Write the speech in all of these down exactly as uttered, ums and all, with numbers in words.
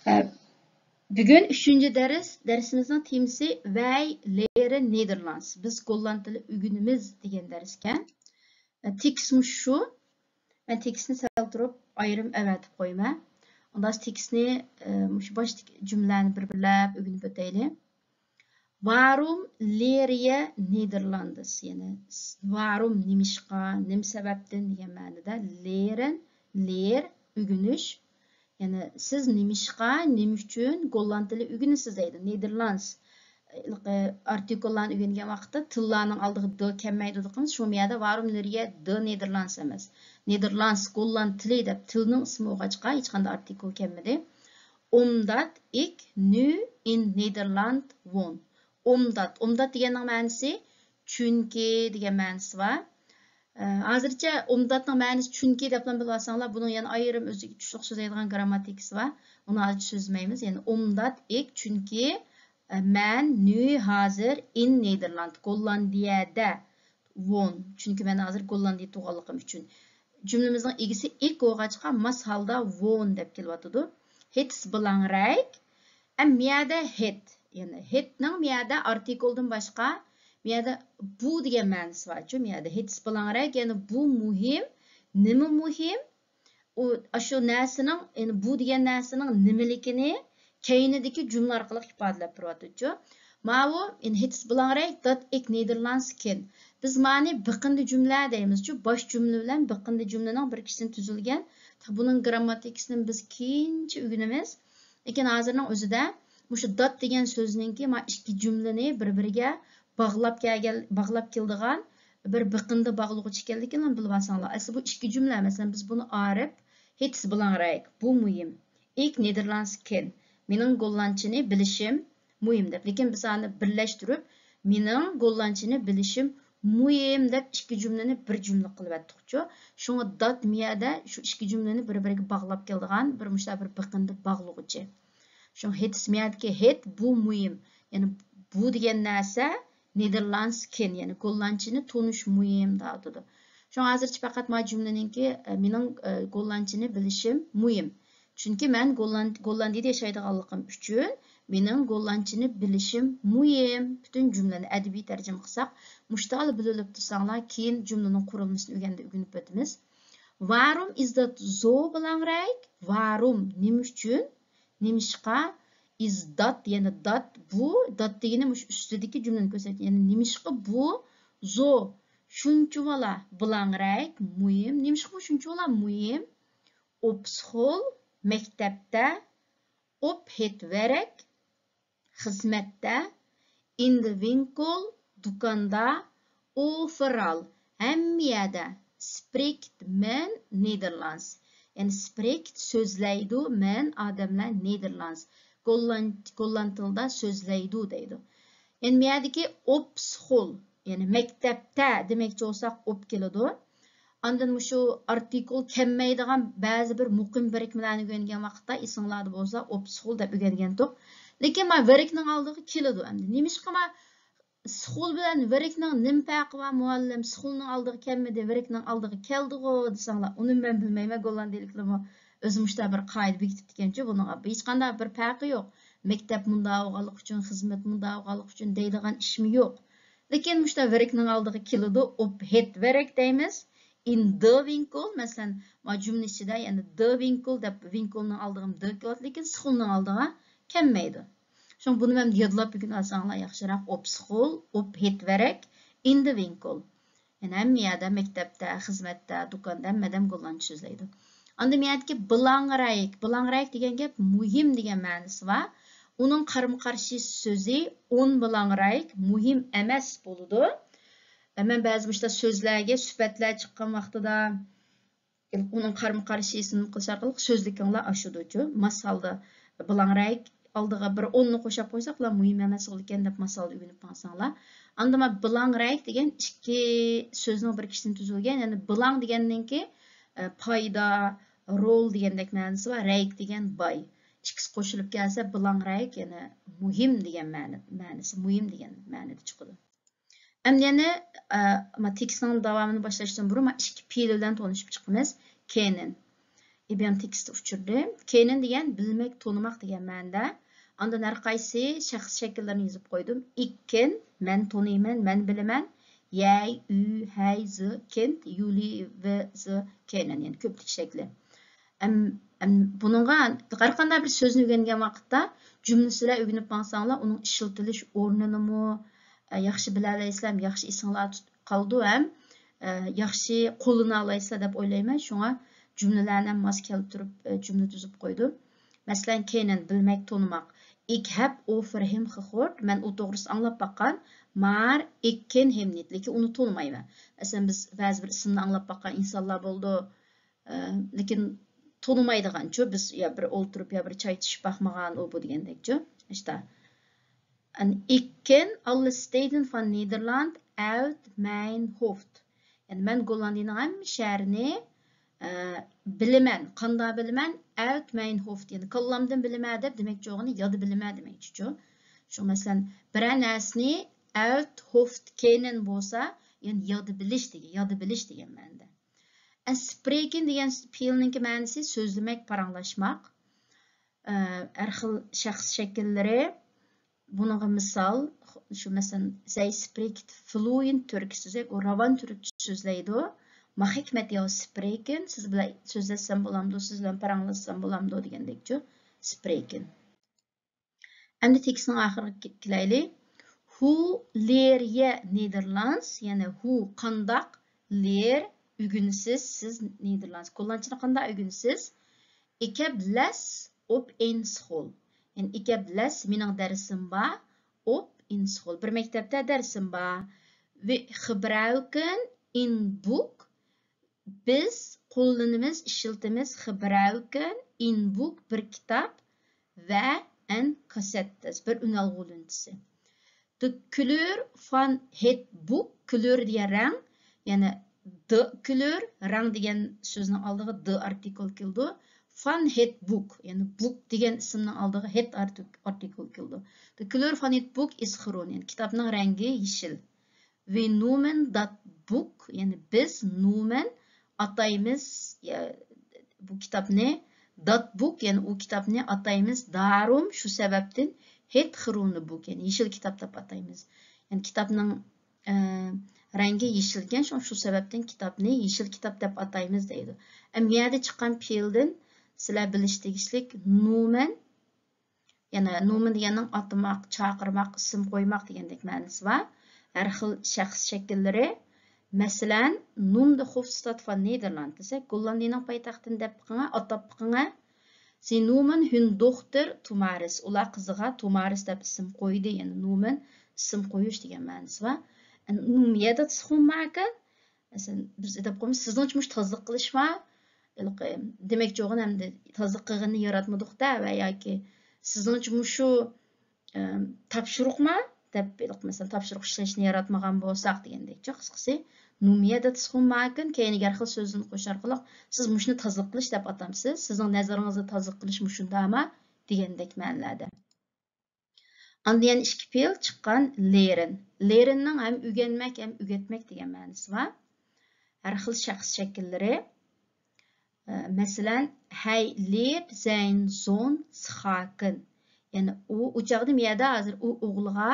ئە، بۈگۈن ئۈچىنچى دەرس، دەرسىمىزنىڭ تېمىسى ۋەي لېرېن نېدېرلاندس. بىز گوللاند تىلى ئۆگىنىمىز دېگەن دەرسكەن. ئە، تېكىستمۇ شۇ. مەن تېكىستنى سەل تۇرۇپ ئايرىم ئەۋەتىپ قويىمەن. ئۇنداق تېكىستنى، ئە، مۇشۇ باشتىكى جۈملىلەرنى بىر-بىرلەپ ئۆگىنىپ ئۆتەيلى. ۋارۇم لېرىيە نېدېرلاندس، يەنى س-، ۋارۇم نېمىشقا، نېمە سەۋەبتىن دېگەن مەنىدە، لېرىن، لېر، ئۆگىنىش. يەنى سىز نېمىشقا، نېمە ئۈچۈن گوللاند تىلى ئۆگىنىسىز دەيدۇ. نېدېرلاندس، ئارتىكۇللارنى ئۆگەنگەن ۋاقىتتا تىللارنىڭ ئالدىغا د كەلمەيدۇ دېدۇقمىز. شۇ يەردە ۋارۇم لېرىيە د نېدېرلاندس ئەمەس. نېدېرلاندس، گوللاند تىلى دەپ تىلنىڭ ئىسمى بولغاچقا ھېچقانداق ئارتىكۇل كەلمىدى. ئومدات ئىك نۇ ئىن نېدېرلاند ۋون. ئومدات. ئومدات دېگەننىڭ مەنىسى چۈنكى دېگەن مەنىسى بار. ئە، ھازىرچە ئومداتنىڭ مەنىسى چۈنكى دەپلا بىلىۋالساڭلار، بۇنىڭ يەنە ئايرىم ئۆزىگە چۈشلۈق سۆزلەيدىغان گرامماتىكىسى بار. ئۇنى ھازىر سۆزلىمەيمىز. يەنى ئومدات ئىك چۈنكى، ئە، مەن نۇ ھازىر ئىن نېدېرلاند، گوللاندىيەدە ۋون. چۈنكى مەن ھازىر گوللاندىيەدە تۇرغانلىقىم ئۈچۈن. جۈملىمىزنىڭ ئىگىسى ئىك بولغاچقا، ماس ھالدا ۋون دەپ كېلىۋاتىدۇ. ھېتس بىلانغرايك. ئەم، مىيەدە ھېت. يەنى ھېتنىڭ مىيەدە ئارتىكۇلدىن باشقا، مىيەدە بۇ دېگەن مەنىسى بارچۇ. مىيەدە ھېتس بىلانغرايك، يەنى بۇ مۇھىم. نېمە مۇھىم؟ ئۇ، ئاشۇ نەرسىنىڭ، يەنى بۇ دېگەن نەرسىنىڭ نېمىلىكىنى كەينىدىكى جۈملە ئارقىلىق ئىپادىلەپ تۇرۇۋاتىدۇچۇ. ماۋۇ، يەنى ھېتس بىلانغرايك دات ئىك نېدېرلاندس كېن. بىز مانى بېقىندى جۈملە دەيمىزچۇ. باش جۈملە بىلەن بېقىندى جۈملىنىڭ بىر كىشىسىدىن تۈزۈلگەن. بۇنىڭ گرامماتىكىسىنى بىز كېيىنچە ئۆگىنىمىز. لېكىن ھازىرنىڭ ئۆزىدە مۇشۇ دات دېگەن سۆزنىڭكى ما ئىككى جۈملىنى بىر-بىرىگە باغلاپ كەلگەن، باغلاپ كېلىدىغان بىر بېقىندى باغلىغۇچ ئىكەنلىكىنى بىلىۋالساڭلار. ئەسلى بۇ ئىككى جۈملە، مەسىلەن، بىز بۇنى ئارىپ، ھېتس بىلانغرايك، بۇ مۇھىم. ئىك نېدېرلاندس كېن، مېنىڭ گوللاندچىنى بىلىشىم مۇھىم دەپ. لېكىن بىز ئانى بىرلەشتۈرۈپ، مېنىڭ گوللاندچىنى بىلىشىم مۇھىم دەپ ئىككى جۈملىنى بىر جۈملە قىلىۋەتتۇقچۇ. شۇڭا دات مىيەدە شۇ ئىككى جۈملىنى بىر-بىرىگە باغلاپ كېلىدىغان بىر مۇشۇنداق بىر بىقىندى باغلىغۇچى. شۇڭا ھېتس مىيەدىكى ھېت بۇ مۇھىم. يەنى بۇ دېگەن نەرسە نېدېرلاندس كېن، يەنى گوللاندچىنى تونۇش مۇھىم دەۋاتىدۇ. شۇڭا ھازىرچە پەقەت ما جۈملىنىڭكى، ئە، مېنىڭ، ئە، گوللاندچىنى بىلىشىم مۇھىم. چۈنكى مەن گوللاند-، گوللاندىيەدە ياشايدىغانلىقىم ئۈچۈن مېنىڭ گوللاندچىنى بىلىشىم مۇھىم. پۈتۈن جۈملىنى ئەدەبىي تەرجىمە قىلساق، مۇشتالا بىلىۋېلىپ تۇرساڭلار، كېيىن جۈملىنىڭ قۇرۇلمىسىنى ئۆگەندە ئۆگىنىپ ئۆتىمىز. ۋارۇم ئىز دات زو بىلانغرايك؟ ۋارۇم، نېمە ئۈچۈن؟ نېمىشقا؟ ئىز دات، يەنى دات، بۇ، دات دېگىنى مۇشۇ ئۈستىدىكى جۈملىنى كۆرسەتتى. يەنى نېمىشقا بۇ زو شۇنچىۋالا بىلانغرايك، مۇھىم؟ نېمىشقا بۇ شۇنچىۋالا مۇھىم؟ ئوبسخول، مەكتەپتە، ئوبھېتۋېرك، خىزمەتتە، ئىندۋىنكول، دۇكاندا، ئوفېرال، ھەممە يەردە، سپرېكت مەن نېدېرلاندس. يەنى سپرېكت سۆزلەيدۇ، مەن ئادەملەر نېدېرلاندس. گوللاند، گوللاند تىلىدا سۆزلەيدۇ دەيدۇ. يەنى بۇ يەردىكى ئوبسخول، يەنى مەكتەپتە دېمەكچى بولساق ئوب كېلىدۇ. ئاندىن مۇشۇ ئارتىكۇل كەلمەيدىغان بەزى بىر مۇقىم بىرىكمىلەرنى ئۆگەنگەن ۋاقىتتا ئېسىڭلاردا بولسا ئوبسخول دەپ ئۆگەنگەنتۇق. لېكىن ما ۋېرىكنىڭ ئالدىغا كېلىدۇ ئەمدى. نېمىشقا ما سخول بىلەن ۋېرىكنىڭ نېمە پەرقى بار مۇئەللىم؟ سخولنىڭ ئالدىغا كەلمىدى، ۋېرىكنىڭ ئالدىغا كەلدىغۇ دېسەڭلار، ئۇنى مەن بىلمەيمەن، گوللاندىيەلىكلىرىمۇ ئۆزى مۇشۇنداق بىر قائىدە بېكىتىپتىكەنچۇ بۇنىڭغا. ھېچقانداق بىر پەرقى يوق. مەكتەپ مۇنداق بولغانلىقى ئۈچۈن، خىزمەت مۇنداق بولغانلىقى ئۈچۈن دەيدىغان ئىشمۇ يوق. لېكىن مۇشۇنداق ۋېرىكنىڭ ئالدىغا كېلىدۇ، ئوبھېتۋېرك دەيمىز. ئىن دە ۋىنكول، مەسىلەن، ما جۈملە ئىچىدە يەنە دە ۋىنكول دەپ ۋىنكولنىڭ ئالدىغا دە كېلىۋاتىدۇ، لېكىن سخولنىڭ ئالدىغا كەلمەيدۇ. شۇڭا بۇنى مەن يادلاپ بۈگۈن ئالساڭلار ياخشىراق. ئوبسخول، ئوبھېتۋېرك، ئىن دە ۋىنكول. يەنى ھەممە يەردە، مەكتەپتە، خىزمەتتە، دۇكاندا ھەممە ئادەم گوللاندچە سۆزلەيدۇ. ئاندىن بۇ يەردىكى بىلانغرايك. بىلانغرايك دېگەن گەپ مۇھىم دېگەن مەنىسى بار. ئۇنىڭ قارىمۇ قارشى سۆزى ئون بىلانغرايك، مۇھىم ئەمەس بولىدۇ. مەن بەزى مۇشۇنداق سۆزلەرگە سۈپەتلەر چىققان ۋاقتىدا ئۇنىڭ قارىمۇ قارشىسىنى قىلىش ئارقىلىق سۆزلۈكۈڭلار ئاشىدۇچۇ. ماس ھالدا بىلاڭرايك ئالدىغا بىر ئوننى قوشاپ قويساق، بۇلار مۇھىم ئەمەس بولىدىكەن دەپ ماس ھالدا ئۆگىنىپ ماڭساڭلار. ئاندىن ما بىلاڭرايك دېگەن ئىككى سۆزنىڭ بىر كىشىدىن تۈزۈلگەن، يەنى بىلاڭ دېگەننىڭكى، ئە، پايدا، رول دېگەندەك مەنىسى بار، رايك دېگەن باي. ئىككىسى قوشۇلۇپ كەلسە بىلاڭرايك، يەنى مۇھىم دېگەن مەنە، مەنىسى، مۇھىم دېگەن مەنىدە چىقىدۇ. ئەمدى يەنە، ئە، ما تېكىستنىڭ داۋامىنى باشلاشتىن بۇرۇن ما ئىككى پېئىل بىلەن تونۇشۇپ چىقىمىز. كېنىن. ئىبيان تېكىستى ئۇچۇردى. كېنەن دېگەن بىلمەك، تونۇماق دېگەن مەنىدە. ئاندىن ھەر قايسى شەخس شەكىللىرىنى يېزىپ قويدۇم. ئىك كېن، مەن تونۇيمەن، مەن بىلىمەن. يەي، ئۈ، ھەي، زى، كېنت، يۇلى، ۋى، زى، كېنەن، يەنى كۆپلۈك شەكلى. ئەم، ئەم، بۇنىڭغا ھەر قانداق بىر سۆزنى ئۆگەنگەن ۋاقىتتا جۈملىسى بىلەن ئۆگىنىپ ماڭساڭلار، ئۇنىڭ ئىشلىتىلىش ئورنىنىمۇ، ئە، ياخشى بىلەلەيسىلەر، ياخشى ئېسىڭلاردا تۇت-، قالىدۇ ھەم، ئە، ياخشى قوللىنالايسىلەر دەپ ئويلايمەن. شۇڭا جۈملىلەرنى ھەم ماس كەلتۈرۈپ، ئە، جۈملە تۈزۈپ قويدۇم. مەسىلەن، كېنەن، بىلمەك، تونۇماق. ئىك ھەب ئوفېر ھېم خىخورت، مەن ئۇ توغرىسىدا ئاڭلاپ باققان، مار ئىك كېن ھېم نېت، لېكىن ئۇنى تونۇمايمەن. مەسىلەن، بىز بەزى بىر ئىسىمنى ئاڭلاپ باققان ئىنسانلار بولىدۇ، ئە، لېكىن تونۇمايدىغانچۇ، بىز يا بىر ئولتۇرۇپ، يا بىر چاي ئىچىپ باقمىغان، ئۇ، بۇ دېگەندەكچۇ. ئىشتا. En ik ken alle steden van Nederland uit mijn hoofd. يەنى مەن گوللاندىيىنىڭ ھەممە شەھىرىنى، ئە، بىلىمەن. قانداق بىلىمەن؟ Uit mijn hoofd. يەنى كاللامدىن بىلىمەن دەپ دېمەكچى بولغىنى يادا بىلىمەن دېمەكچىچۇ. شۇ مەسىلەن، بىرەر نەرسىنى uit hoofd kennen بولسا، يەنى يادا بىلىش دېگەن، يادا بىلىش دېگەن مەنىدە. ئە، spreken دېگەن پېئىلنىڭكى مەنىسى سۆزلىمەك، پاراڭلاشماق. ئە، ھەر خىل شەخس شەكىللىرى. بۇنىڭغا مىسال، شۇ مەسىلەن، Zij spreekt vloeiend Turks دېسەك، ئۇ راۋان تۈركچە سۆزلەيدۇ. Mag ik met jou spreken؟ سىز بىلەن سۆزلەشسەم بولامدۇ، سىز بىلەن پاراڭلاشسام بولامدۇ دېگەندەكچۇ، spreken. ئەمدى تېكىستنىڭ ئاخىرىغا كېلەيلى. Hoe leer je Nederlands؟ يەنى who، قانداق، leer، ئۆگىنىسىز سىز Nederlands؟ گوللاندچىنى قانداق ئۆگىنىسىز؟ Ik heb les op een school. يەنى ik heb les، مېنىڭ دەرسىم بار، op een school، بىر مەكتەپتە دەرسىم بار. We gebruiken een boek، بىز قوللىنىمىز، ئىشلىتىمىز، gebruiken een boek، بىر كىتاب، ۋە en kassette، بىر ئۈنئالغۇ لېنتىسى. De kleur van het boek، kleur دېگەن رەڭ، يەنى de kleur، رەڭ دېگەن سۆزنىڭ ئالدىغا de ئارتىكل كېلىدۇ. Van het boek، يەنى boek دېگەن ئىسىمنىڭ ئالدىغا het ئارتىك-، ئارتىكل كېلىدۇ. De kleur van het boek is groen، يەنى كىتابنىڭ رەڭگى يېشىل. We noemen dat boek، يەنى بىز، noemen، ئاتايمىز، يا، بۇ كىتابنى، dat boek، يەنى ئۇ كىتابنى ئاتايمىز، daarom، شۇ سەۋەبتىن، het groene boek، يەنى يېشىل كىتاب دەپ ئاتايمىز. يەنى كىتابنىڭ، ئە، رەڭگى يېشىلكەن، شۇڭا شۇ سەۋەبتىن كىتابنى يېشىل كىتاب دەپ ئاتايمىز دەيدۇ. ئەمما يەردە چىققان پېئىلدىن سىلەر بىلىش تېگىشلىك، noemen، يەنى noemen دېگەننىڭ ئاتىماق، چاقىرماق، ئىسىم قويماق دېگەندەك مەنىسى بار. ھەر خىل شەخس شەكىللىرى. مەسىلەن، noem de hoofdstad van Nederland دېسەك، گوللاندىيىنىڭ پايتەختىنى دەپ بېقىڭە، ئاتاپ بېقىڭە. Ze noemen hun dochter Tomaris. ئۇلار قىزىغا تومارىس دەپ ئىسىم قويدى. يەنى noemen ئىسىم قويۇش دېگەن مەنىسى بار. Noem je dat schoonmaken؟ مەسىلەن، بىز دەپ قويىمىز، سىزنىڭچە مۇشۇ تازىلىق قىلىشما؟ ھېلىقى، دېمەكچى بولغىنى ئەمدى تازىلىق قىلغىنىنى ياراتمىدۇقتا ۋە ياكى سىزنىڭچە مۇشۇ، ئە، تاپشۇرۇقما؟ دەپ ھېلىقى، مەسىلەن، تاپشۇرۇق ئىشلەشنى ياراتمىغان بولساق دېگەندەكچۇ، قىسقىسى. Noem je dat schoonmaken، كەينىگە ھەر خىل سۆزنى قوشۇپ ئارقىلىق سىز مۇشۇنى تازىلىق قىلىش دەپ ئاتامسىز؟ سىزنىڭ نەزىرىڭىزدە تازىلىق قىلىش مۇشۇنداما؟ دېگەندەك مەنىلەردە. ئاندىن يەنە ئىككى پېئىل چىققان، لېرن. لېرننىڭ ھەم ئۆگەنمەك، ھەم ئۆگەتمەك دېگەن مەنىسى بار. ھەر خىل شەخس شەكىللىرى. ئە، مەسىلەن، Hij leert zijn zoon schaken. يەنى ئۇ، ئۇ چاغدا مەيەردە ھازىر ئۇ ئوغلىغا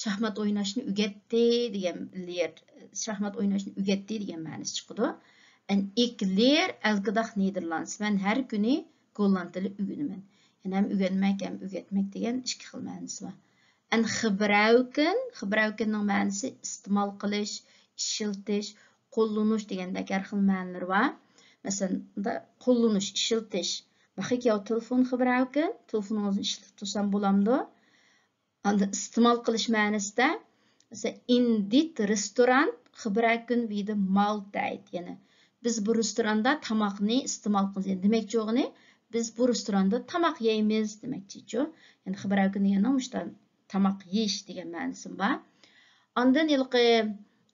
شاھمات ئويناشنى ئۆگەتتى دېگەن، leert، شاھمات ئويناشنى ئۆگەتتى دېگەن مەنىسى چىقىدۇ. En ik leer elke dag Nederlands. مەن ھەر كۈنى گوللاند تىلى ئۆگىنىمەن. يەنى ھەم ئۆگەنمەك، ھەم ئۆگەتمەك دېگەن ئىككى خىل مەنىسى بار. En gebruiken، gebruikenنىڭ مەنىسى ئىستېمال قىلىش، ئىشلىتىش، قوللىنىش دېگەندەك ھەر خىل مەنىلىرى بار. مەسىلەن، قوللىنىش، ئىشلىتىش. Mag ik jouw telefoon gebruiken؟ تېلېفونىڭىزنى ئىشلىتىپ تۇرسام بولامدۇ؟ ئاندىن ئىستېمال قىلىش مەنىسىدە، مەسىلەن، In dit restaurant gebruiken we de maaltijd. يەنى، بىز بۇ رېستوراندا تاماقنى ئىستېمال قىلىمىز. يەنى، دېمەكچى بولغىنى، بىز بۇ رېستوراندا تاماق يەيمىز دېمەكچىچۇ. يەنى، gebruiken دېگەننىڭ مۇشۇنداق تاماق يېيىش دېگەن مەنىسى بار. ئاندىن ھېلىقى،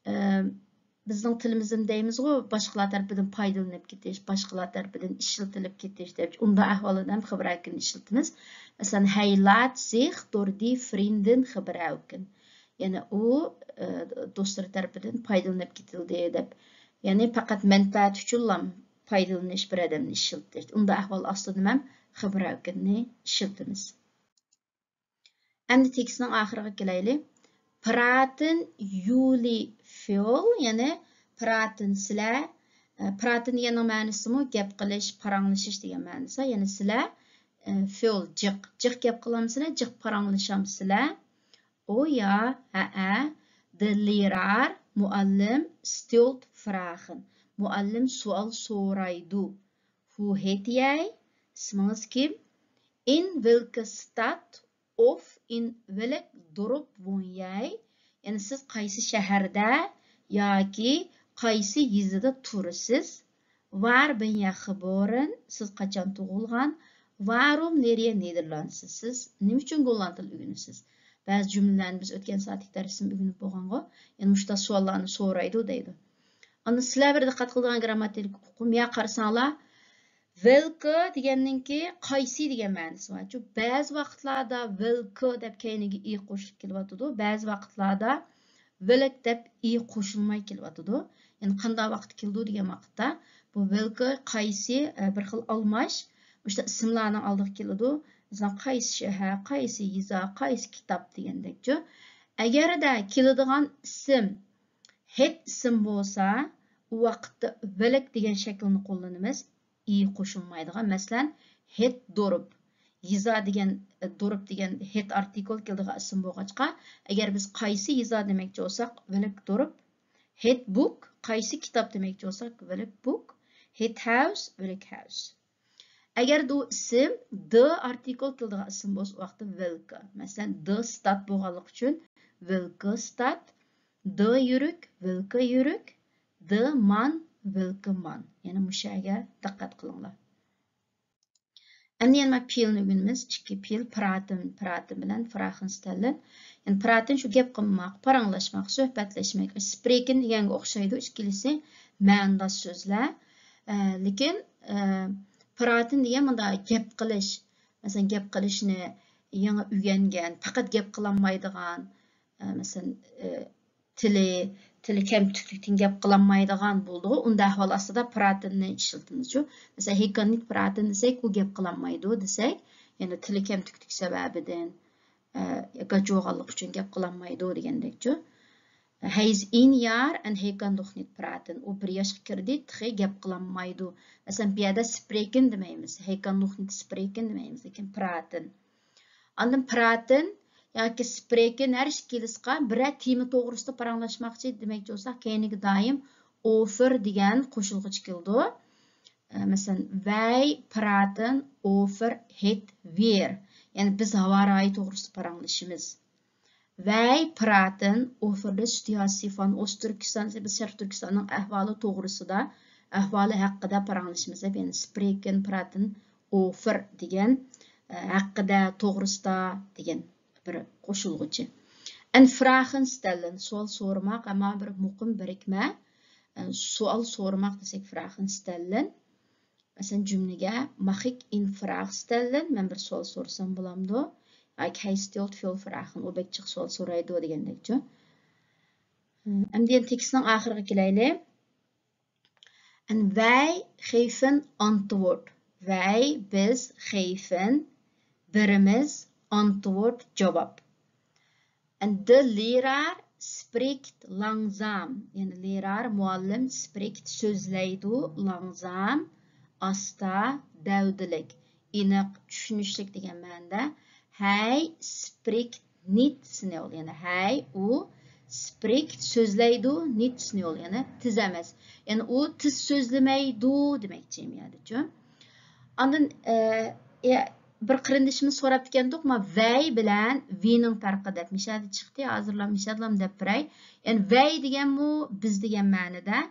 ئە، بىزنىڭ تىلىمىزدىن دەيمىزغۇ، باشقىلار تەرىپىدىن پايدىلىنىپ كېتىش، باشقىلار تەرىپىدىن ئىشلىتىلىپ كېتىش دەپ، ئۇنداق ئەھۋالدا ھەم gebruiken ئىشلىتىمىز. مەسىلەن، Hij laat zich door die vrienden gebruiken. يەنى ئۇ، ئە، دوستلىرى تەرىپىدىن پايدىلىنىپ كېتىلدى دەپ. يەنى پەقەت مەنپەئەت ئۈچۈنلا پايدىلىنىش، بىر ئادەمنى ئىشلىتىش. ئۇنداق ئەھۋال ئاستىدا نېمە؟ خېبراكىننى ئىشلىتىمىز. ئەمدى تېكىستنىڭ ئاخىرىغا كېلەيلى. پراتىن يۇلى فيول، يەنى پراتىن سىلە. ئە، پراتىن دېگەننىڭ مەنىسىمۇ گەپ قىلىش، پاراڭلىشىش دېگەن مەنىسى. يەنى سىلە، ئە، فيول جىق، جىق گەپ قىلامسىلە، جىق پاراڭلىشامسىلە. ئۇ يا، ھەئە، دە لېرار، مۇئەللىم، ستېلت فراخن. مۇئەللىم سوئال سورايدۇ. ھۇ ھېت يەي؟ ئىسمىڭىز كىم؟ ئىن ۋىلكە ستات ئوف ئىن ۋىلك دورپ ۋون يەي؟ يەنى سىز قايسى شەھەردە ياكى قايسى يېزىدا تۇرىسىز؟ ۋار بىن يە خىبورن، سىز قاچان تۇغۇلغان؟ ۋاروم لېرىيە نېدېرلاندسىز؟ سىز نېمە ئۈچۈن گوللاند تىلى ئۆگىنىسىز؟ بەزى جۈملىلەرنى بىز ئۆتكەن سائەتتىكى دەرستىمۇ ئۆگىنىپ بولغانغۇ. يەنى مۇشۇنداق سوئاللارنى سورايدۇ دەيدۇ. ئاندىن سىلەر بىر دىققەت قىلىدىغان گرامماتىكىلىق ئۇقۇم، يا قارىساڭلار، ۋېلكە دېگەننىڭكى قايسى دېگەن مەنىسى بار. چۈنكى بەزى ۋاقىتلاردا ۋېلكە دەپ كەينىگە ئى قوشۇلۇپ كېلىۋاتىدۇ، بەزى ۋاقىتلاردا ۋىلك دەپ ئى قوشۇلماي كېلىۋاتىدۇ. يەنى قانداق ۋاقىتتا كېلىدۇ دېگەن ۋاقىتتا، بۇ ۋېلكە قايسى، ئە، بىر خىل ئالماش، مۇشۇنداق ئىسىملارنىڭ ئالدىغا كېلىدۇ. مەسىلەن، قايسى شەھەر، قايسى يېزا، قايسى كىتاب دېگەندەكچۇ. ئەگەردە كېلىدىغان ئىسىم ھېت ئىسىم بولسا، ئۇ ۋاقىتتا ۋىلك دېگەن شەكىلنى قوللىنىمىز. ئى قوشۇلمايدىغان. مەسىلەن، ھېت دورپ. يېزا دېگەن، دورپ دېگەن ھېت ئارتىكل كېلىدىغان ئىسىم بولغاچقا، ئەگەر بىز قايسى يېزا دېمەكچى بولساق، ۋىلك دورپ. ھېت بۇك، قايسى كىتاب دېمەكچى بولساق، ۋىلك بۇك. ھېت ھاۋس، ۋىلك ھاۋس. ئەگەر ئۇ ئىسىم د ئارتىكل كېلىدىغان ئىسىم بولسا، ئۇ ۋاقىتتا ۋىلكە. مەسىلەن، د ستات بولغانلىقى ئۈچۈن ۋىلكە ستات، د يۈرۈك، ۋىلكە يۈرۈك، د مان، ۋىلكە مان. يەنە مۇشۇ يەرگە دىققەت قىلىڭلار. ئەمدى يەنە پېئىلنى ئۆگىنىمىز. ئىككى پېئىل، پراتىن، پراتىن بىلەن فراخنستەللىن. يەنى پراتىن شۇ گەپ قىلماق، پاراڭلاشماق، سۆھبەتلەشمەك. سپرېكېن دېگەنگە ئوخشايدۇ، ئىككىلىسى مەنىداش سۆزلەر. ئە، لېكىن، ئە، پراتىن دېگەن مۇنداق گەپ قىلىش، مەسىلەن، گەپ قىلىشنى يېڭى ئۆگەنگەن، پەقەت گەپ قىلالمايدىغان، ئە، مەسىلەن، ئە، تىلى، تىلى كەمتۈكلۈكتىن گەپ قىلالمايدىغان بولىدىغۇ، ئۇنداق ئەھۋال ئاستىدا پراتىننى ئىشلىتىمىزچۇ. مەسىلەن، ھېكاننىك پراتىن دېسەك، ئۇ گەپ قىلالمايدۇ دېسەك، يەنى تىلى كەمتۈكلۈك سەۋەبىدىن، ئە، گاچ بولغانلىقى ئۈچۈن گەپ قىلالمايدۇ دېگەندەكچۇ. ھەيز ئىن يار ئەن ھېكان دوخنىت پراتىن. ئۇ بىر ياشقا كىردى، تېخى گەپ قىلالمايدۇ. مەسىلەن، بۇ يەردە سپرېكېن دېمەيمىز، ھېكان دوخنىت سپرېكېن دېمەيمىز، لېكىن پراتىن. ئاندىن پراتىن ياكى سپرېكېن ھەر ئىككىلىسىغا بىرەر تېما توغرىسىدا پاراڭلاشماقچى دېمەكچى بولساق، كەينىگە دائىم ئوفېر دېگەن قوشۇلغۇچى كېلىدۇ. ئە، مەسىلەن، ۋەي پراتىن ئوفېر ھېت ۋېر. يەنى بىز ھاۋا رايى توغرىسىدا پاراڭلىشىمىز. ۋەي پراتىن ئوفېر دە سىتۇئاسىيە فون ئوستتۇركىستان، بىز شەرقىي تۈركىستاننىڭ ئەھۋالى توغرىسىدا، ئەھۋالى ھەققىدە پاراڭلىشىمىز دەپ، يەنى سپرېكېن پراتىن ئوفېر دېگەن، ئە، ھەققىدە، توغرىسىدا دېگەن بىر قوشۇلغۇچى. ئەن فراخنستەللىن، سوئال سورىماق، ئەمما بىر مۇقىم بىرىكمە. ئە، سوئال سورىماق دېسەك، فراخنستەللىن. مەسىلەن، جۈملىگە ماخ ئىك ئىن فراخستەللىن، مەن بىر سوئال سورىسام بولامدۇ؟ ياكى ھەي ستېلت فيول فراخن، ئۇ بەك جىق سوئال سورايدۇ دېگەندەكچۇ. ئەمدى يەنە تېكىستنىڭ ئاخىرىغا كېلەيلى. ئەن ۋەي خېيفىن ئانتىۋورت. ۋەي، بىز، خېيفىن، بېرىمىز، ئانتىۋورت، جاۋاب. ئەن دە لېرار سپرېكت لانگزام. يەنى لېرار مۇئەللىم سپرېكت سۆزلەيدۇ، لانگزام ئاستا، دەۋدىلىك، ئېنىق، چۈشىنىشلىك دېگەن مەنىدە. ھەي سپرېكت نىت سنېل. يەنى ھەي ئۇ سپرېكت سۆزلەيدۇ، نىت سنېل. يەنى تېز ئەمەس. يەنى ئۇ تېز سۆزلىمەيدۇ دېمەكچى مەن يەردىچۇ. ئاندىن، ئە، ئە، بىر قېرىندىشىمىز سوراپتىكەندۇق، ما ۋەي بىلەن ۋىنىڭ پەرقى دەپ. مىشەدە چىقتى، ھازىرلا مىشەدىلا دەپ بېرەي. يەنى ۋەي دېگەنمۇ بىز دېگەن مەنىدە،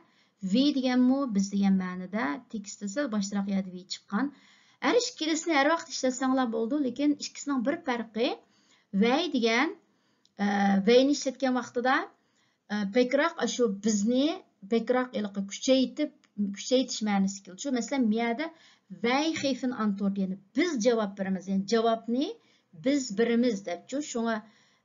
ۋى دېگەنمۇ بىز دېگەن مەنىدە. تېكىستتە سەل باشتىراق يەردە ۋى چىققان. ھەر ئىككىلىسىنى ھەر ۋاقىت ئىشلەتسەڭلار بولىدۇ، لېكىن ئىككىسىنىڭ بىر پەرقى، ۋەي دېگەن، ئە، ۋەينى ئىشلەتكەن ۋاقتىدا، ئە، بەكرەك ئاشۇ بىزنى بەكرەك ھېلىقى كۈچەيتىپ، كۈچەيتىش مەنىسى كېلىدۇ. شۇ مەسىلەن، مۇ يەردە ۋەي خېيفىن ئانتورت، يەنى بىز جاۋاب بېرىمىز، يەنى جاۋابنى بىز بېرىمىز دەپچۇ. شۇڭا،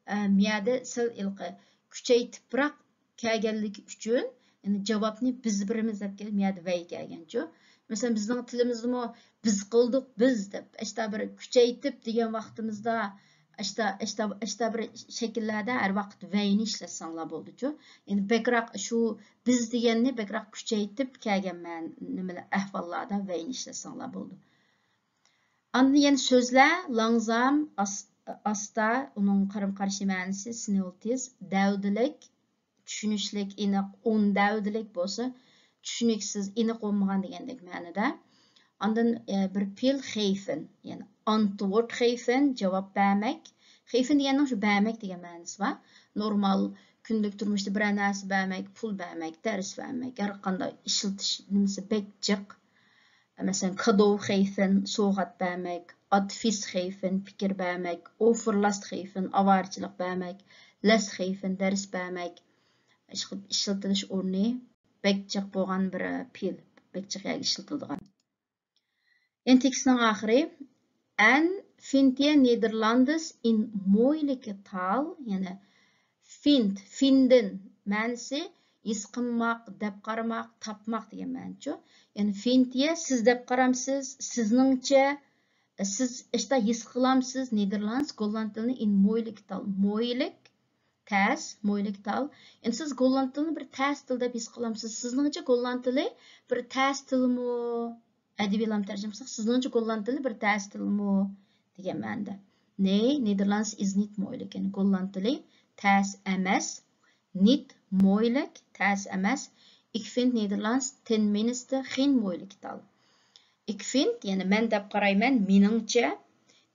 ئە، مۇ يەردە سەل ھېلىقى كۈچەيتىپراق كەلگەنلىكى ئۈچۈن، يەنى جاۋابنى بىز بېرىمىز دەپ كېلىپ، مۇ يەردە ۋەي كەلگەنچۇ. مەسىلەن، بىزنىڭ تىلىمىزدىمۇ «بىز قىلدۇق، بىز» دەپ، ئاشتا بىر كۈچەيتىپ دېگەن ۋاقتىمىزدا، ئاشتا، ئاشتا، ئاشتا بىر شەكىللەردە ھەر ۋاقىت «ۋەينى» ئىشلەتسەڭلار بولىدۇچۇ. يەنى بەكرەك شۇ «بىز» دېگەننى بەكرەك كۈچەيتىپ كەلگەن مەن-، نېمىلەر، ئەھۋاللاردا «ۋەينى» ئىشلەتسەڭلار بولىدۇ. ئاندىن يەنە سۆزلە، لاڭزام، ئاس-، ئاستا، ئۇنىڭ قارىمۇقارشى مەنىسى سىنىۋىل تېز، دەۋدىلىك، چۈشىنىشلىك، ئېنىق، ئون دەۋدىلىك بولسا، چۈشىنىكسىز، ئېنىق بولمىغان دېگەندەك مەنىدە. ئاندىن، ئە، بىر پېئىل خېيفېن، يەنى ئانتۋورت خېيفېن، جاۋاب بەرمەك. خېيفېن دېگەننىڭ شۇ بەرمەك دېگەن مەنىسى بار. نورمال كۈندىلىك تۇرمۇشتا بىرەر نەرسە بەرمەك، پۇل بەرمەك، دەرس بەرمەك، ھەر قانداق ئىشلىتىش نېمىسى بەك جىق. مەسىلەن، كادوۋ خېيفېن، سوۋغات بەرمەك، ئادفىس خېيفېن، پىكىر بەرمەك، ئوفېرلاست خېيفېن، ئاۋارىچىلىق بەرمەك، لەست خېيفېن، دەرس بەرمەك. ئىشقىلىپ، ئىشلىتىلىش ئورنى بەك جىق بولغان بىر پېئىل، بەك جىق يەرگە ئىشلىتىلىدىغان. يەنى تېكىستنىڭ ئاخىرى، ئەن فىنتىيە نېدېرلاندىس ئىن مويلىكى تال، يەنى فىنت، فىندىن مەنىسى ھېس قىلماق، دەپ قارىماق، تاپماق دېگەن مەنىچۇ. يەنى فىنتىيە، سىز دەپ قارامسىز، سىزنىڭچە، سىز ئىشتا ھېس قىلامسىز، نېدېرلاندس، گوللاند تىلىنى ئىن مويلىك تال، مويلىك، تەس، مويلىك تال. ئەمدى سىز گوللاند تىلىنى بىر تەس تىل دەپ ھېس قىلامسىز؟ سىزنىڭچە گوللاند تىلى بىر تەس تىلمۇ؟ ئەدەبىي لام تەرجىمە قىلساق، سىزنىڭچە گوللاند تىلى بىر تەس تىلمۇ دېگەن مەنىدە. Nee, Nederlands is niet moeilijk. يەنى گوللاند تىلى تەس ئەمەس، نىت مويلىك، تەس ئەمەس. Ik vind Nederlands ten minste geen moeilijke taal. Ik vind، يەنى مەن دەپ قارايمەن، مېنىڭچە،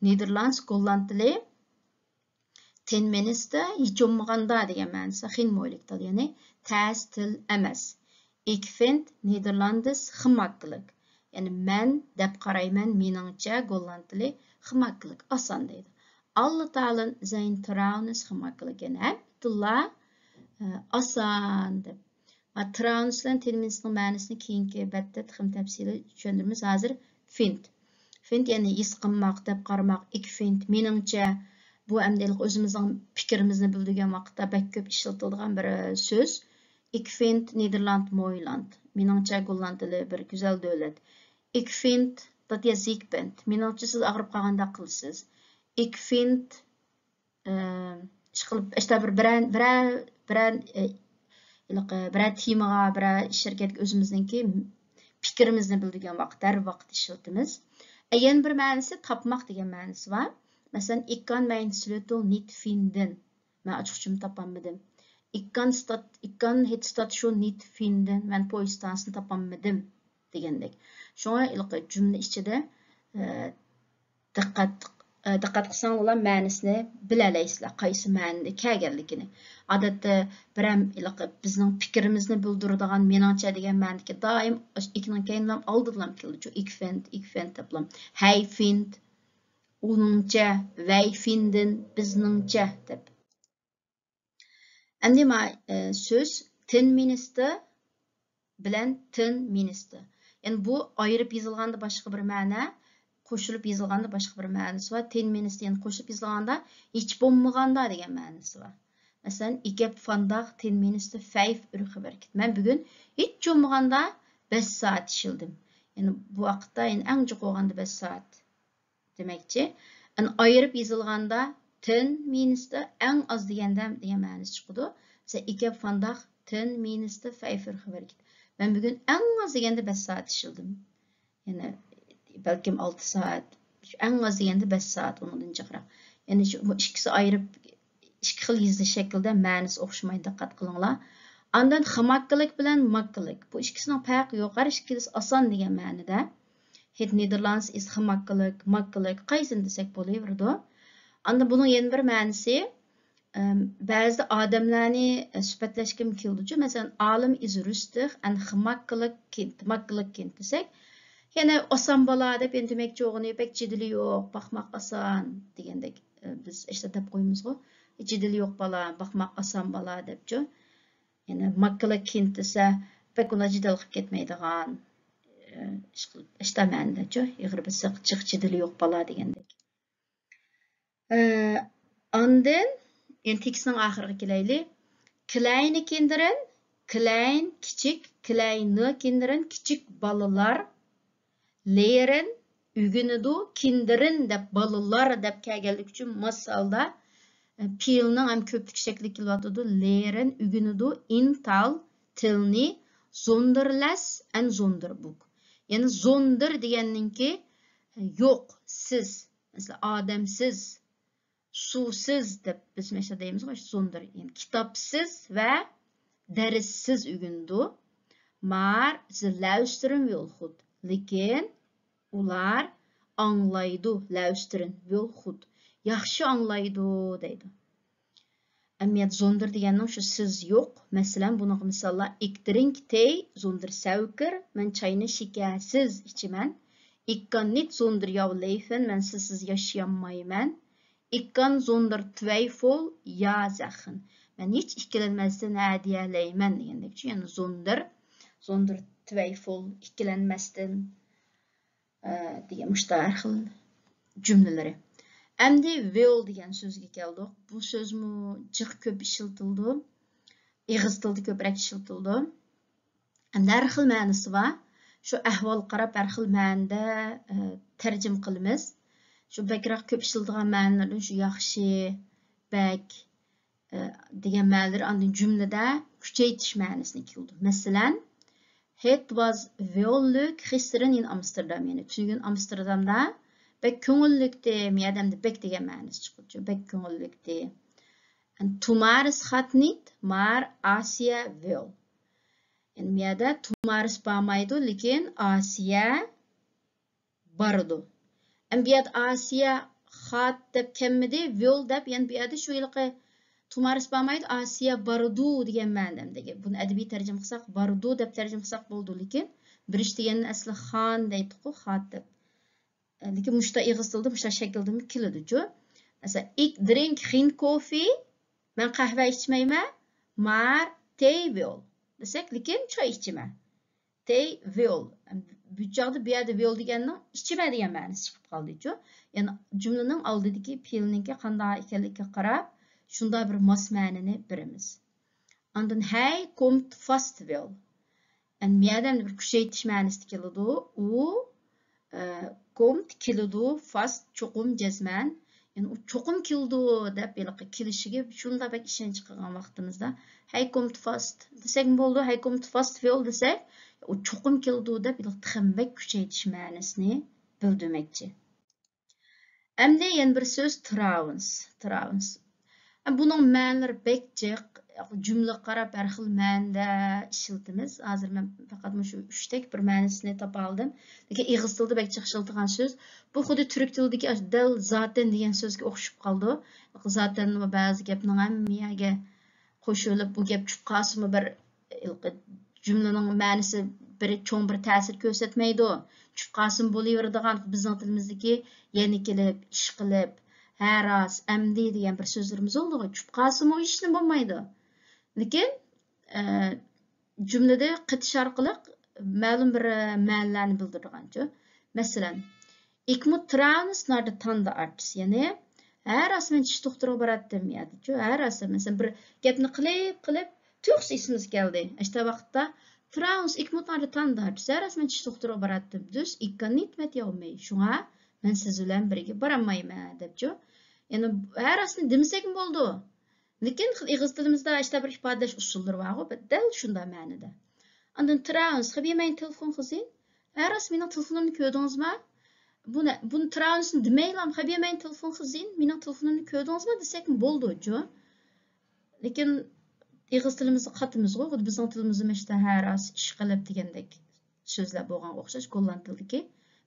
نېدېرلاندس، گوللاند تىلى، تېن مىنىستە، ھېچ بولمىغاندا دېگەن مەنىسى، خېن مويلىك تىل، يەنى تەس تىل ئەمەس. Ik vind Nederlands gemakkelijk. يەنى مەن دەپ قارايمەن، مېنىڭچە گوللاند تىلى gemakkelijk، ئاسان دەيدۇ. Alle talen zijn trouwens gemakkelijk. يەنى ھەممە تىللار، ئە، ئاسان دەپ. ما، تراونس بىلەن تېن مىنىستنىڭ مەنىسىنى كېيىنكى بەتتە تېخىمۇ تەپسىلىي چۈشەندۈرىمىز. ھازىر فىنت. فىنت، يەنى ھېس قىلماق، دەپ قارىماق، ئىك فىنت، مېنىڭچە، بۇ ئەمدى ھېلىقى ئۆزىمىزنىڭ پىكرىمىزنى بىلدۈرگەن ۋاقىتتا بەك كۆپ ئىشلىتىلىدىغان بىر، ئە، سۆز. ئىك فىنت، نېدېرلاند موي لاند. مېنىڭچە، گوللاند تىلى بىر گۈزەل دۆلەت. ئىك فىنت، دات يە زىك بەنت. مېنىڭچە، سىز ئاغرىپ قالغاندەك قىلىسىز. ئىك فىنت، ئىشقىلىپ، ئىشتا بىر، بىرەر، بىرەر، بىرەر، ئە، ھېلىقى بىرەر تېمىغا، بىرەر شىركەتكە ئۆزىمىزنىڭكى پىكرىمىزنى بىلدۈرگەن ۋاقىت، ھەر ۋاقىت ئىشلىتىمىز. ئە، يەنە بىر مەنىسى تاپماق دېگەن مەنىسى بار. مەسىلەن، Ik kan mijn sleutel niet vinden. مەن ئاچقۇچۇمنى تاپالمىدىم. Ik kan stat-، ik kan het station niet vinden. مەن پويىز ئىستانسىسىنى تاپالمىدىم دېگەندەك. شۇڭا ھېلىقى جۈملە ئىچىدە، ئە، دىققەت، ئە، دىققەت قىلساڭلار مەنىسىنى بىلەلەيسىلەر، قايسى مەنىدە كەلگەنلىكىنى. ئادەتتە بىرەم ھېلىقى بىزنىڭ پىكرىمىزنى بىلدۈرىدىغان مېنىڭچە دېگەن مەنىدىكى دائىم ئىكنىڭ كەينىدىن ئالدىدىلا كېلىدۇچۇ، ئىك فىنت، ئىك فىنت دەپلا. ھەي فىنت، ئۇنىڭچە، ۋەي فىندىن، بىزنىڭچە دەپ. ئەمدى ما، ئە، سۆز تېن مىنىستى بىلەن تېن مىنىستى. يەنى بۇ ئايرىپ يېزىلغاندا باشقا بىر مەنە، قوشۇلۇپ يېزىلغاندا باشقا بىر مەنىسى بار. تېن مىنىستى، يەنى قوشۇلۇپ يېزىلغاندا ھېچ بولمىغاندا دېگەن مەنىسى بار. مەسىلەن، Ik heb vandaag ten minste vijf uur gewerkt. مەن بۈگۈن ھېچ بولمىغاندا بەش سائەت ئىشلىدىم. يەنى بۇ ۋاقىتتا، يەنى ئەڭ جىق بولغاندا بەش سائەت دېمەكچى. ئەنە ئايرىپ يېزىلغاندا تېن مىنىستە ئەڭ ئاز دېگەندە دېگەن مەنىسى چىقىدۇ. مەسىلەن، Ik heb vandaag ten minste vijf uur gewerkt. مەن بۈگۈن ئەڭ ئاز دېگەندە بەش سائەت ئىشلىدىم. يەنى بەلكىم ئالتە سائەت، ئەڭ ئاز دېگەندە بەش سائەت، ئۇنىڭدىن جىقراق. يەنى شۇ، بۇ ئىككىسى ئايرىپ، ئىككى خىل يېزىلىش شەكلىدە مەنىسى ئوخشىمايدۇ، دىققەت قىلىڭلار. ئاندىن خىماككىلىك بىلەن ماككىلىك. بۇ ئىككىسىنىڭ پەرقى يوق، ھەر ئىككىلىسى ئاسان دېگەن مەنىدە. Het Nederlands is gemakkelijk، ماككىلىك، قايسىنى دېسەك بولۇۋېرىدۇ. ئاندىن بۇنىڭ يەنە بىر مەنىسى، ئەم، بەزىدە ئادەملەرنى، ئە، سۈپەتلەشكىمۇ كېلىدۇچۇ. مەسىلەن، ئالىم is rustig and gemakkelijk kind، ماككىلىك كىند دېسەك، يەنە ئاسان بالا دەپ، يەنە دېمەكچى بولغىنى بەك جېدىلى يوق، باقماق ئاسان دېگەندەك، ئە، بىز ئىشتا دەپ قويىمىزغۇ. جېدىلى يوق بالا، باقماق ئاسان بالا دەپچۇ. يەنە ماككىلىك كىند دېسە، بەك ئۇلار جېدەل قىلىپ كەتمەيدىغان، ئىشتا مەنىدەچۇ، ئېغىر بېسىق، جىق جېدىلى يوق بالا دېگەندەك. ئاندىن، يەنە تېكىستنىڭ ئاخىرىغا كېلەيلى. Kleine kinderen، klein، كىچىك، kleine kinderen، كىچىك بالىلار. لېرېن ئۆگىنىدۇ، كىندېرن دەپ بالىلار دەپ كەلگەنلىكى ئۈچۈن ماس ھالدا، ئە، پېئىلنىڭ ھەم كۆپلۈك شەكلى كېلىۋاتىدۇ. لېرېن ئۆگىنىدۇ، ئىن تال تىلنى، زوندېرلەس ئەن زوندېربۇك. يەنى زوندېر دېگەننىڭكى، ئە، يوق، سىز، مەسىلەن، ئادەمسىز، سۇسىز دەپ بىز مەشۇ دەيمىزغۇ، زوندېر، يەنى كىتابسىز ۋە دەرسسىز ئۆگىنىدۇ. مار زى لاۋسترېن ۋىل خۇد، لېكىن ئۇلار ئاڭلايدۇ، لاۋسترېن ۋىل خۇد، ياخشى ئاڭلايدۇ دەيدۇ. ئەمەلىيەت زوندېر دېگەننىڭ شۇ سىز يوق. مەسىلەن، بۇنىڭغا مىساللار: ئىك درىنك تېي زوندېر سەۋكىر، مەن چاينى شېكەرسىز ئىچىمەن. ئىك كان نىت زوندېر ياۋ لېيفېن، مەن سىزسىز ياشىيالمايمەن. ئىك كان زوندېر تۋەيفول يا زەخن، مەن ھېچ ئىككىلەنمەستىن ھە دېيەلەيمەن دېگەندەكچۇ. يەنى زوندېر، زوندېر تۋەيفول، ئىككىلەنمەستىن، ئە، دېگەن مۇشۇنداق ھەر خىل جۈملىلىرى. ئەمدى ۋىل دېگەن سۆزگە كەلدۇق. بۇ سۆزمۇ جىق كۆپ ئىشلىتىلىدۇ. ئېغىز تىلدا كۆپرەك ئىشلىتىلىدۇ. ئەمدى ھەر خىل مەنىسى بار. شۇ ئەھۋالغا قاراپ ھەر خىل مەنىدە، ئە، تەرجىمە قىلىمىز. شۇ بەكرەك كۆپ ئىشلىتىلىدىغان مەنىلەردىن شۇ ياخشى، بەك، ئە، دېگەن مەنىلىرى ئاندىن جۈملىدە كۈچەيتىش مەنىسىنى كېلىدۇ. مەسىلەن، Het was wel leuk gisteren in Amsterdam. يەنى تۈنۈگۈن ئامستېردامدا بەك كۆڭۈللۈكتى. مۇ يەردە ئەمدى بەك دېگەن مەنىسى چىقىدۇ. بەك كۆڭۈللۈكتى. En Tomaris gaat niet, maar Asia wel. يەنى مۇ يەردە تومارىس بارمايدۇ، لېكىن ئاسىيە بارىدۇ. ئەمدى بۇ يەردە ئاسىيە خات دەپ كەلمىدى، ۋىل دەپ، يەنى بۇ يەردە شۇ ھېلىقى تومارىس بارمايدۇ، ئاسىيە بارىدۇ دېگەن مەنىدە. ئەمدى بۇنى ئەدەبىي تەرجىمە قىلساق، بارىدۇ دەپ تەرجىمە قىلساق بولىدۇ، لېكىن بېرىش دېگەننى ئەسلى خان دەيتتۇققۇ، خات دەپ. لېكىن مۇشتا ئېغىز تىلدا مۇشتا شەكىلدىمۇ كېلىدۇچۇ. مەسىلەن، ئىك درىنك خېن كوفى، مەن قەھۋە ئىچمەيمەن، مار تېي ۋىل دېسەك، لېكىن چاي ئىچىمەن. تېي ۋىل. بۇ چاغدا بۇ يەردە ۋىل دېگەننىڭ ئىچىمەن دېگەن مەنىسى چىقىپ قالدىچۇ. يەنى جۈملىنىڭ ئالدىدىكى پېئىلنىڭكى قانداق ئىكەنلىكىگە قاراپ، شۇنداق بىر ماس مەنىنى بېرىمىز. ئاندىن ھەي كومت فاست ۋىل. ئەمدى مۇ يەردە بىر كۈچەيتىش مەنىسىدە كېلىدۇ. ئۇ، ئە، كومت كېلىدۇ، فاست چوقۇم جەزمەن. يەنى ئۇ چوقۇم كېلىدۇ دەپ ھېلىقى كېلىشىگە شۇنداق بەك ئىشەنچ قىلغان ۋاقتىمىزدا، ھەي كومت فاست دېسەكمۇ بولىدۇ، ھەي كومت فاست ۋىل دېسەك، ئۇ چوقۇم كېلىدۇ دەپ ھېلىقى تېخىمۇ بەك كۈچەيتىش مەنىسىنى بىلدۈرمەكچى. ئەمدى يەنە بىر سۆز تراۋنس. تراۋنس. بۇنىڭ مەنىلىرى بەك جىق. جۈملىگە قاراپ ھەر خىل مەنىدە ئىشلىتىمىز. ھازىر مەن پەقەت مۇشۇ ئۈچتەك بىر مەنىسىنى تاپالىدىم. لېكىن ئېغىز تىلدا بەك جىق ئىشلىتىلغان سۆز. بۇ خۇددى تۈرك تىلىدىكى ئاشۇ دەل زاتەن دېگەن سۆزگە ئوخشىشىپ قالىدۇ. زاتەنمۇ بەزى گەپنىڭ ھەممە يەرگە قوشۇلۇپ، بۇ گەپ چۈشۈپ قالسىمۇ بىر ھېلىقى جۈملىنىڭ مەنىسى بىر چوڭ بىر تەسىر كۆرسەتمەيدۇ. چۈشۈپ قالسىمۇ بولۇۋېرىدىغان، بىزنىڭ تىلىمىزدىكى يەنە كېلىپ، ئىشقىلىپ، ھە راست، ئەمدى دېگەن بىر سۆزلىرىمىز بولىدىغۇ. چۈشۈپ قالسىمۇ ھېچنېمە بولمايدۇ. لېكىن، ئە، جۈملىدە قېتىش ئارقىلىق مەلۇم بىر، ئە، مەنىلەرنى بىلدۈرىدىغانچۇ. مەسىلەن، ئىكمۇ تراۋنس ناردا تاندا ئارتىس، يەنى ھە راست مەن چىش دوختۇرىغا باراتتىم، يەدىچۇ، ھە راست، مەسىلەن، بىر گەپنى قىلىپ، قىلىپ، تۈكس ئېسىمىزگە كەلدى. ئەشتا ۋاقىتتا، تراۋنس ئىكمۇ ناردا تاندا ئارتىس، ھە راست مەن چىش دوختۇرىغا باراتتىم، دۈس ئىككان نىت مەت ياۋمەي، شۇڭا مەن سىز بىلەن بىرگە بارالمايمەن، دەپچۇ. يەنى ھە راستنى دېمىسەكمۇ بولىدۇ. لېكىن خىل ئېغىز تىلىمىزدا ئىشتا بىر ئىپادىلەش ئۇسۇللىرى بارغۇ، دەل شۇنداق مەنىدە. ئاندىن تراۋنس، خەبىيەمەن تېلېفون خىزىن. ھە راست، مېنىڭ تېلېفونۇمنى كۆردىڭىزما؟ بۇنى، بۇنى تراۋنسنى دېمەيلا، خەبىيەمەن تېلېفون خىزىن، مېنىڭ تېلېفونۇمنى كۆردىڭىزما دېسەكمۇ بولىدۇ، جۇ. لېكىن ئېغىز تىلىمىزدا قاتىمىزغۇ، خۇددى بىزنىڭ تىلىمىزدا مەشتا ھە راست، ئىشقىلىپ دېگەندەك سۆزلەر بولغانغا ئوخشاش، گوللاند تىلىدىكى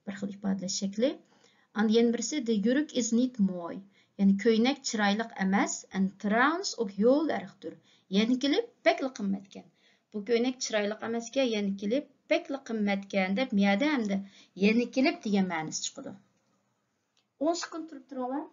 بىر خىل ئىپادىلەش شەكلى. ئاندىن يەنە بىرسى، دە يۈرۈك ئىز نىت موي، يەنى كۆينەك چىرايلىق ئەمەس، ئەن تراۋنس ئوك يول ئەرختۇر، يەنە كېلىپ بەكلا قىممەتكەن. بۇ كۆينەك چىرايلىق ئەمەسكەن، يەنە كېلىپ بەكلا قىممەتكەن دەپ مۇيەردە ھەمدە يەنە كېلىپ دېگەن مەنىسى چىقىدۇ. ئون سېكۇنت تۇرۇپ تۇرۇڭلار.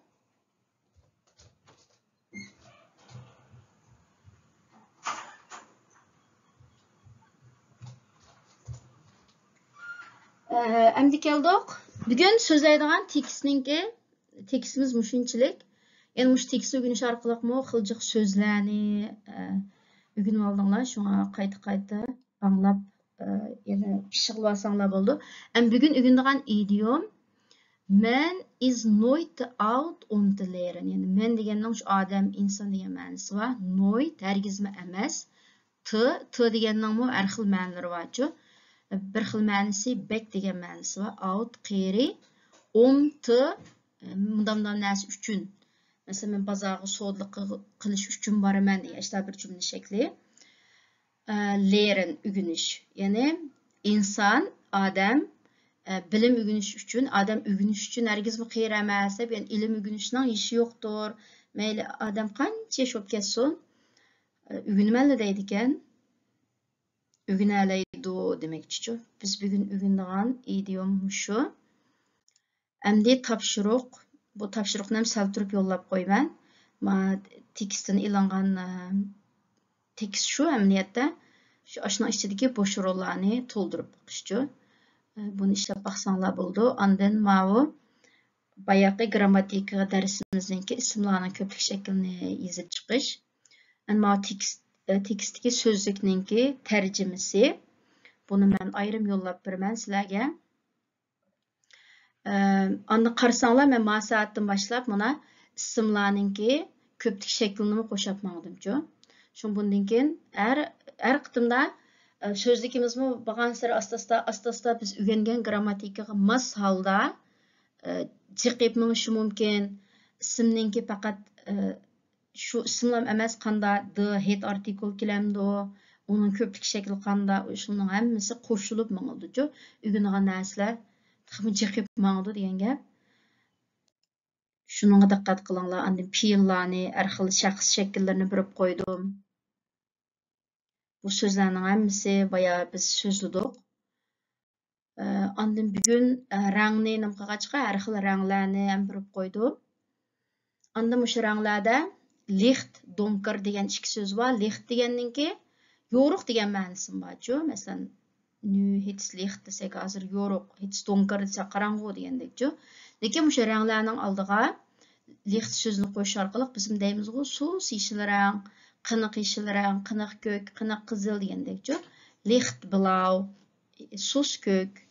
ئەمدى كەلدۇق. بۈگۈن سۆزلەيدىغان تېكىستنىڭكى، تېكىستىمىز مۇشۇنچىلىك. يەنى مۇشۇ تېكىستنى ئۆگىنىش ئارقىلىقمۇ خىلجىق سۆزلەرنى، ئە، ئۆگىنىۋالدىڭلار. شۇڭا قايتا-قايتا ئاڭلاپ، يەنە پىششىقلىۋالساڭلار بولىدۇ. ئەمما بۈگۈن ئۆگىنىدىغان ئىدىيوم: Man is not out on the lerren. يەنى man دېگەننىڭ شۇ ئادەم، ئىنسان دېگەن مەنىسى بار. Not ھەرگىزمۇ ئەمەس. To، to دېگەننىڭمۇ ھەر خىل مەنىلىرى بارچۇ. بىر خىل مەنىسى back دېگەن مەنىسى بار. Out قېرى. On to مۇنداق مۇنداق نەرسە ئۈچۈن. مەسىلەن، مەن بازارغا سودىلىق قىلىش ئۈچۈن بارىمەن دېگەن ئاشۇنداق بىر جۈملە شەكلى. Lerren ئۆگىنىش. يەنى ئىنسان، ئادەم، ئە، بىلىم ئۆگىنىش ئۈچۈن، ئادەم ئۆگىنىش ئۈچۈن ھەرگىزمۇ قېرى ئەمەس دەپ، يەنى ئىلىم ئۆگىنىشنىڭ يېشى يوقتۇر. مەيلى ئادەم قانچە ياش بولۇپ كەتسۇن، ئە، ئۆگىنىمەنلا دەيدىكەن. ئۆگىنەلەيدۇ دېمەكچىچۇ. بىز بۈگۈن ئۆگىنىدىغان ئىدىيوم مۇشۇ. ئەمدى تاپشۇرۇق. بۇ تاپشۇرۇقنى ھەم سەل تۇرۇپ يوللاپ قويىمەن. ما تېكىستتىن ئېلىنغان، ئە، تېكىست شۇ ئەمەلىيەتتە. شۇ ئاشۇنىڭ ئىچىدىكى بوش ئورۇنلارنى تولدۇرۇپ بېقىشچۇ. ئە، بۇنى ئىشلەپ باقساڭلار بولىدۇ. ئاندىن ماۋۇ باياقى گرامماتىكا دەرسىمىزنىڭكى ئىسىملارنىڭ كۆپلۈك شەكلىنى يېزىپ چىقىش. ئەمما تېكىست، تېكىستتىكى سۆزلۈكنىڭكى تەرجىمىسى. بۇنى مەن ئايرىم يوللاپ بېرىمەن سىلەرگە. ئاندىن قارىساڭلار، مەن ما سائەتتىن باشلاپ مانا ئىسىملارنىڭكى كۆپلۈك شەكلىنىمۇ قوشاپ ماڭدىمچۇ. شۇڭا بۇندىن كېيىن ھەر، ھەر قېتىمدا، ئە، سۆزلۈكىمىزمۇ بارغانسېرى ئاستا-ئاستا، ئاستا-ئاستا بىز ئۆگەنگەن گرامماتىكىغا ماس ھالدا، ئە، جىقىپ مېڭىشى مۇمكىن. ئىسىمنىڭكى پەقەت، ئە، شۇ ئىسىملام ئەمەس، قاندا د، ھېيت ئارتىكۇل كېلەمدۇ، ئۇنىڭ كۆپلۈك شەكلى قاندا، شۇنىڭ ھەممىسى قوشۇلۇپ مېڭىدۇچۇ. ئۆگىنىدىغان نەرسىلەر تېخىمۇ جىقىپ ماڭىدۇ دېگەن گەپ. شۇنىڭغا دىققەت قىلىڭلار. ئاندىن پېئىللارنى، ھەر خىل شەخس شەكىللىرىنى بېرىپ قويدۇم. بۇ سۆزلەرنىڭ ھەممىسى بايا بىز سۆزلىدۇق. ئە، ئاندىن بۈگۈن، ئە، رەڭنى نېمە قىلغاچقا، ھەر خىل رەڭلەرنى ھەم بېرىپ قويدۇم. ئاندىن مۇشۇ رەڭلەردە لىخت، دونكىر دېگەن ئىككى سۆز بار. لىخت دېگەننىڭكى يورۇق دېگەن مەنىسىمۇ بارچۇ. مەسىلەن، نۇ ھېتس لىخت دېسەك، ھازىر يورۇق، ھېتس دونكىر دېسەك، قاراڭغۇ دېگەندەكچۇ. لېكىن مۇشۇ رەڭلەرنىڭ ئالدىغا لىخت سۆزىنى قويۇش ئارقىلىق بىز دەيمىزغۇ، سۇس يېشىل رەڭ، قېنىق يېشىل رەڭ، قېنىق كۆك، قېنىق قىزىل دېگەندەكچۇ. لىخت بلاو، سۇس كۆك،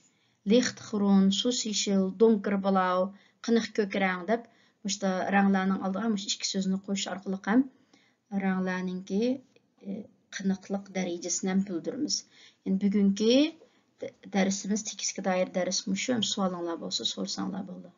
لىخت خرۇن، سۇس يېشىل، دونكىر بلاو، قېنىق كۆك رەڭ دەپ، مۇشۇ رەڭلەرنىڭ ئالدىغا مۇشۇ ئىككى سۆزنى قويۇش ئارقىلىق ھەم رەڭلەرنىڭكى، ئى، قېنىقلىق دەرىجىسىنى ھەم بىلدۈرىمىز. يەنى بۈگۈنكى د-، دەرسىمىز، تېكىستكە دائىر دەرس مۇشۇ. ھەم سوئالىڭلار بولسا سورىساڭلار بولىدۇ.